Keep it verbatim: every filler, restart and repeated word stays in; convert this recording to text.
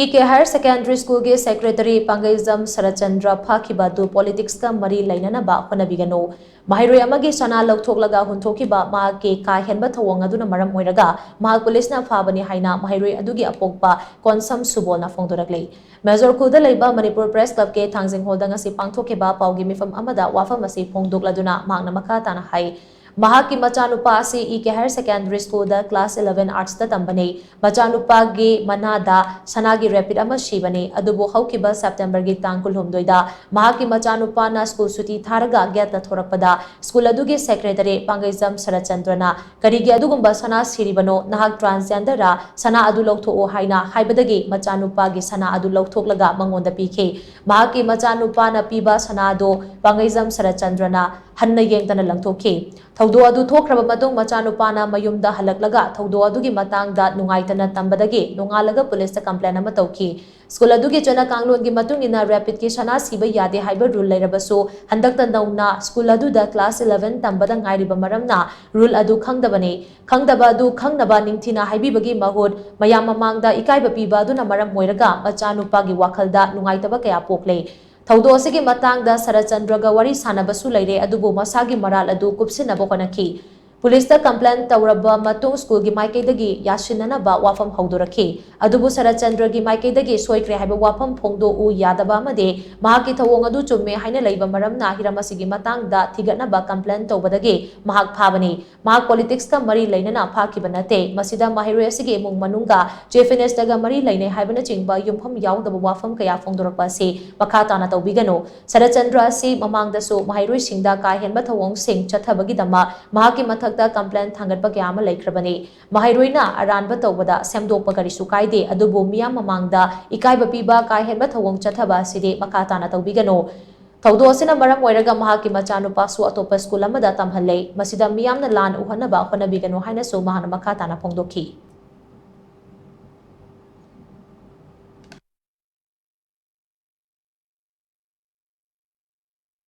E ꯀꯦ Higher Secondary Schoolꯒꯤ Secretary ꯄꯥꯡꯒꯩꯖꯝ Saratchandra ꯐꯥꯈꯤꯕ ꯑꯗꯨ politicsꯀ ꯃꯔꯤ ꯂꯩꯅꯅꯕ ꯍꯣꯠꯅꯕꯤꯒꯅꯨ꯫ ꯃꯍꯩꯔꯣꯏ ꯑꯃꯒꯤ ꯁꯅꯥ ꯂꯧꯊꯣꯛꯂꯒ ꯍꯨꯟꯊꯣꯛꯈꯤꯕ ꯃꯍꯥꯛꯀꯤ ꯀꯥ ꯍꯦꯟꯕ ꯊꯧꯑꯣꯡ ꯑꯗꯨꯅ ꯃꯔꯝ ꯑꯣꯏꯔꯒ ꯃꯍꯥꯛ policeꯅ ꯐꯥꯕꯅꯤ ꯍꯥꯏꯅ ꯃꯍꯩꯔꯣꯏ ꯑꯗꯨꯒꯤ ꯑꯄꯣꯛꯄ ꯀꯣꯟꯁꯝ ꯁꯨꯕꯣꯜꯅ ꯐꯣꯡꯗꯣꯔꯛꯂꯤ꯫ ꯃꯦꯖꯣꯔ ꯈꯨꯜꯗ ꯂꯩꯕ ꯃꯅꯤꯄꯨꯔ Press Clubꯀꯤ ꯊꯥꯡꯖꯤꯡ ꯍꯣꯜꯗ ꯉꯁꯤ ꯄꯥꯡꯊꯣꯛꯈꯤꯕ ꯄꯥꯎꯒꯤ ꯃꯤꯐꯝ ꯑꯃꯗ ꯋꯥꯐꯝ ꯑꯁꯤ ꯐꯣꯡꯗꯣꯛꯂꯗꯨꯅ ꯃꯍꯥꯛꯅ ꯃꯈꯥ ꯇꯥꯅ ꯍꯥꯏ, ꯃꯍꯥꯛꯀꯤ ꯃꯆꯥꯅꯨꯄꯥ ꯑꯁꯤ ꯏ ꯀꯦ Higher Secondary Schoolꯗ class eleven Artsꯇ ꯇꯝꯕꯅꯤ꯫ ꯃꯆꯥꯅꯨꯄꯥꯒꯤ ꯃꯅꯥꯗ ꯁꯅꯥꯒꯤ ꯔꯦꯄꯤꯠ ꯑꯃ ꯁꯤꯕꯅꯤ꯫ ꯑꯗꯨꯕꯨ ꯍꯧꯈꯤꯕ ꯁꯦꯞꯇꯦꯝꯕꯔꯒꯤ ꯇꯥꯡ ꯀꯨꯟꯍꯨꯝꯗꯣꯏꯗ ꯃꯍꯥꯛꯀꯤ ꯃꯆꯥꯅꯨꯄꯥꯅ ꯁ꯭ꯀꯨꯜ ꯁꯨꯇꯤ ꯊꯥꯔꯒ ꯒꯦꯠꯇ ꯊꯣꯔꯛꯄꯗ ꯁ꯭ꯀꯨꯜ ꯑꯗꯨꯒꯤ ꯁꯦꯀ꯭ꯔꯦꯇꯔꯤ ꯄꯥꯡꯒꯩꯖꯝ ꯁꯔꯠꯆꯟꯗ꯭ꯔꯅ "ꯀꯔꯤꯒꯤ ꯑꯗꯨꯒꯨꯝꯕ ꯁꯅꯥ ꯁꯤꯔꯤꯕꯅꯣ? ꯅꯍꯥꯛ transgenderꯔꯥ? ꯁꯅꯥ ꯑꯗꯨ ꯂꯧꯊꯣꯛꯑꯣ" ꯍꯥꯏꯅ ꯍꯥꯏꯕꯗꯒꯤ ꯃꯆꯥꯅꯨꯄꯥꯒꯤ ꯁꯅꯥ ꯑꯗꯨ ꯂꯧꯊꯣꯛꯂꯒ ꯃꯉꯣꯟꯗ ꯄꯤꯈꯤ꯫ ꯃꯍꯥꯛꯀꯤ ꯃꯆꯥꯅꯨꯄꯥꯅ ꯄꯤꯕ ꯁꯅꯥ ꯑꯗꯨ ꯄꯥꯡꯒꯩꯖꯝ ꯁꯔꯠꯆꯟꯗ꯭ꯔꯅ ꯍꯟꯅ ꯌꯦꯡꯗꯅ ꯂꯪꯊꯣꯛꯈꯤ꯫ ꯊꯧꯗꯣꯛ ꯑꯗꯨ ꯊꯣꯛꯈ꯭ꯔꯕ ꯃꯇꯨꯡ ꯃꯆꯥꯅꯨꯄꯥꯅ ꯃꯌꯨꯝꯗ ꯍꯜꯂꯛꯂꯒ ꯊꯧꯗꯣꯛ ꯑꯗꯨꯒꯤ ꯃꯇꯥꯡꯗ ꯅꯨꯡꯉꯥꯏꯇꯅ ꯇꯝꯕꯗꯒꯤ ꯅꯣꯡꯉꯥꯜꯂꯒ policeꯇ complain ꯑꯃ ꯇꯧꯈꯤ꯫ ꯁ꯭ꯀꯨꯜ ꯑꯗꯨꯒꯤ ꯆꯠꯅ ꯀꯥꯡꯂꯣꯟꯒꯤ ꯃꯇꯨꯡ ꯏꯟꯅ ꯔꯦꯄꯤꯠꯀꯤ ꯁꯅꯥ ꯁꯤꯕ ꯌꯥꯗꯦ ꯍꯥꯏꯕ rule ꯂꯩꯔꯕꯁꯨ ꯍꯟꯗꯛꯇ ꯅꯧꯅ ꯁ꯭ꯀꯨꯜ ꯑꯗꯨꯗ class eleven ꯇꯝꯕꯗ ꯉꯥꯏꯔꯤꯕ ꯃꯔꯝꯅ rule ꯑꯗꯨ ꯈꯪꯗꯕꯅꯤ꯫ ꯈꯪꯗꯕ ꯑꯗꯨ ꯈꯪꯅꯕ ꯅꯤꯡꯊꯤꯅ ꯍꯥꯏꯕꯤꯕꯒꯤ ꯃꯍꯨꯠ ꯃꯌꯥꯝ ꯃꯃꯥꯡꯗ ꯏꯀꯥꯏꯕ ꯄꯤꯕ ꯑꯗꯨꯅ ꯃꯔꯝ ꯑꯣꯏꯔꯒ ꯃꯆꯥꯅꯨꯄꯥꯒꯤ ꯋꯥꯈꯜꯗ ꯅꯨꯡꯉꯥꯏꯇꯕ ꯀꯌꯥ ꯄꯣꯛꯂꯦ꯫ ꯊꯧꯗꯣꯛ ꯑꯁꯤꯒꯤ ꯃꯇꯥꯡꯗ ꯁꯔꯠꯆꯟꯗ꯭ꯔꯒ ꯋꯥꯔꯤ ꯁꯥꯟꯅꯕꯁꯨ ꯂꯩꯔꯦ, ꯑꯗꯨꯕꯨ ꯃꯁꯥꯒꯤ ꯃꯔꯥꯜ ꯑꯗꯨ ꯀꯨꯞꯁꯤꯟꯅꯕ ꯍꯣꯠꯅꯈꯤ꯫ ꯄꯨꯂꯤꯁꯇ complain ꯇꯧꯔꯕ ꯃꯇꯨꯡ ꯁ꯭ꯀꯨꯜꯒꯤ ꯃꯥꯏꯀꯩꯗꯒꯤ ꯌꯥꯁꯤꯟꯅꯅꯕ ꯋꯥꯐꯝ ꯍꯧꯗꯣꯔꯛꯈꯤ꯫ ꯑꯗꯨꯕꯨ ꯁꯔꯠꯆꯟꯗ꯭ꯔꯒꯤ ꯃꯥꯏꯀꯩꯗꯒꯤ ꯁꯣꯏꯈ꯭ꯔꯦ ꯍꯥꯏꯕ ꯋꯥꯐꯝ ꯐꯣꯡꯗꯣꯛꯎ ꯌꯥꯗꯕ ꯑꯃꯗꯤ ꯃꯍꯥꯛꯀꯤ ꯊꯧꯑꯣꯡ ꯑꯗꯨ ꯆꯨꯝꯃꯦ ꯍꯥꯏꯅ ꯂꯩꯕ ꯃꯔꯝꯅ ꯍꯤꯔꯝ ꯑꯁꯤꯒꯤ ꯃꯇꯥꯡꯗ ꯊꯤꯒꯠꯅꯕ complain ꯇꯧꯕꯗꯒꯤ ꯃꯍꯥꯛ ꯐꯥꯕꯅꯤ꯫ ꯃꯍꯥꯛ politicsꯀ ꯃꯔꯤ ꯂꯩꯅꯅ ꯐꯥꯈꯤꯕ ꯅꯠꯇꯦ꯫ ꯃꯁꯤꯗ ꯃꯍꯩꯔꯣꯏ ꯑꯁꯤꯒꯤ ꯏꯃꯨꯡ ꯃꯅꯨꯡꯒ chief ministerꯒ ꯃꯔꯤ ꯂꯩꯅꯩ ꯍꯥꯏꯕꯅꯆꯤꯡꯕ ꯌꯨꯝꯐꯝ ꯌꯥꯎꯗꯕ ꯋꯥꯐꯝ ꯀꯌꯥ ꯐꯣꯡꯗꯣꯔꯛꯄ ꯑꯁꯤ ꯃꯈꯥ ꯇꯥꯅ ꯇꯧꯕꯤꯒꯅꯨ꯫ ꯁꯔꯠꯆꯟꯗ꯭ꯔ ꯑꯁꯤ ꯃꯃꯥꯡꯗꯁꯨ ꯃꯍꯩꯔꯣꯏꯁꯤꯡꯗ ꯀꯥ ꯍꯦꯟꯕ ꯊꯧꯑꯣꯡꯁꯤꯡ ꯆꯠꯊꯕꯒꯤꯗꯃꯛ ꯃꯍꯥꯛꯀꯤ ꯃꯊꯛꯇ complain ꯊꯥꯡꯒꯠꯄ ꯀꯌꯥ ꯑꯃ ꯂꯩꯈ꯭ꯔꯕꯅꯤ꯫ ꯃꯍꯩꯔꯣꯏꯅ ꯑꯔꯥꯟꯕ ꯇꯧꯕꯗ ꯁꯦꯝꯗꯣꯛꯄ ꯀꯔꯤꯁꯨ ꯀꯥꯏꯗꯦ, ꯑꯗꯨꯕꯨ ꯃꯤꯌꯥꯝ ꯃꯃꯥꯡꯗ ꯏꯀꯥꯏꯕ ꯄꯤꯕ ꯀꯥ ꯍꯦꯟꯕ ꯊꯧꯑꯣꯡ ꯆꯠꯊꯕ ꯑꯁꯤꯗꯤ ꯃꯈꯥ ꯇꯥꯅ ꯇꯧꯕꯤꯒꯅꯨ꯫ ꯊꯧꯗꯣꯛ ꯑꯁꯤꯅ ꯃꯔꯝ ꯑꯣꯏꯔꯒ ꯃꯍꯥꯛꯀꯤ ꯃꯆꯥꯅꯨꯄꯥꯁꯨ ꯑꯇꯣꯞꯄ ꯁ꯭ꯀꯨꯜ ꯑꯃꯗ ꯇꯝꯍꯜꯂꯦ꯫ ꯃꯁꯤꯗ ꯃꯤꯌꯥꯝꯅ ꯂꯥꯟ ꯎꯍꯟꯅꯕ ꯍꯣꯠꯅꯕꯤꯒꯅꯨ ꯍꯥꯏꯅꯁꯨ ꯃꯍꯥꯛꯅ ꯃꯈꯥ ꯇꯥꯅ ꯐꯣꯡꯗꯣꯛꯈꯤ꯫